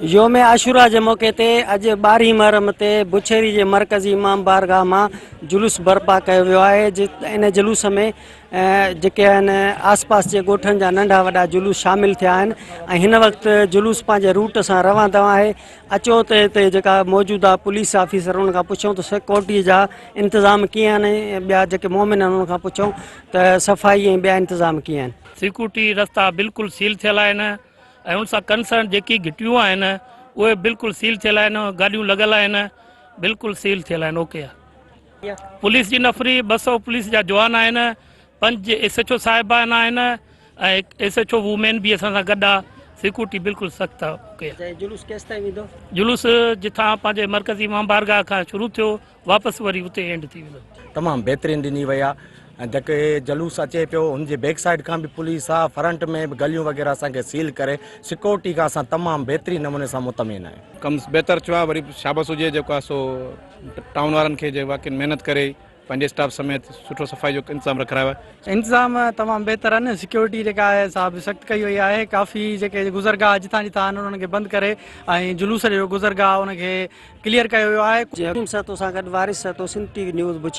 يوم عاشورا جي موقعي تي اڄ ٻارهين محرم تي بڇيري جي مرڪزي امام بارگاهه مان جلوس برپا ڪيو ويو آهي ان جلوس ۾ جيڪي آهن آس پاس جي ڳوٺن جا ننڍا وڏا جلوس شامل ٿيا آهن ۽ هن وقت جلوس پنهنجي روٽ سان روان دوان آهي اچو ته هتي جيڪا موجوده پوليس آفيسر ان کان پڇون ته سيڪورٽي جا انتظام ڪيئن آهن ۽ ٻيا جيڪي مومن آهن ان کان پڇون ته صفائي ۽ ٻيا انتظام ڪيئن آهن. سيڪورٽي رستا بلڪل سيل ٿيل آهن ۽ ان سان ڪنسرن جيڪي گهٽيون آهن اهي بلڪل سيل ٿيل آهن گاڏيون لڳل آهن بلڪل سيل ٿيل آهن اوڪي آهي پوليس جي نفري 200 پوليس جا جوان آهن پنج ايس ايڇ او صاحبان آهن ۽ ايس ايڇ او وومين به اسان سان گڏ آهي سيڪورٽي بلڪل سخت آهي اوڪي آهي. جلوس ڪيستائين ويندو؟ جلوس جتان پنهنجي مرڪزي امام بارگاهه کان شروع ٿيو واپس وري اتي اينڊ ٿي ويندو. تمام بهترين ڏني وئي آ ۽ جيڪي جلوس اچي پيو ان جي بيڪ سائيڊ کان به پوليس آ فرنٽ ۾ به گليون وغيره اسان کي سيل ڪري سيڪورٽي کان اسان تمام بهترين نموني سان مطمئن آهيون. ڪم بهتر ٿيو آ وري شابس هجي جيڪو آ سو ٽائون وارن کي جي واقعي محنت ڪري پنهنجي اسٽاف سميت سٺو صفائي جو انتظام رکرايو آهي. انتظام تمام بهتر آهن سيڪيورٽي جيڪا آهي سا به سخت ڪئي وئي آهي ڪافي جيڪي گذرگاهه جتان جتان آهن انهن کي بند ڪري ۽ جلوس جو گذرگاهه ان کي ڪليئر ڪيو ويو آهي. حڪيم سهتو سان گڏ Waris Sahto Sindh T V news Bachheri.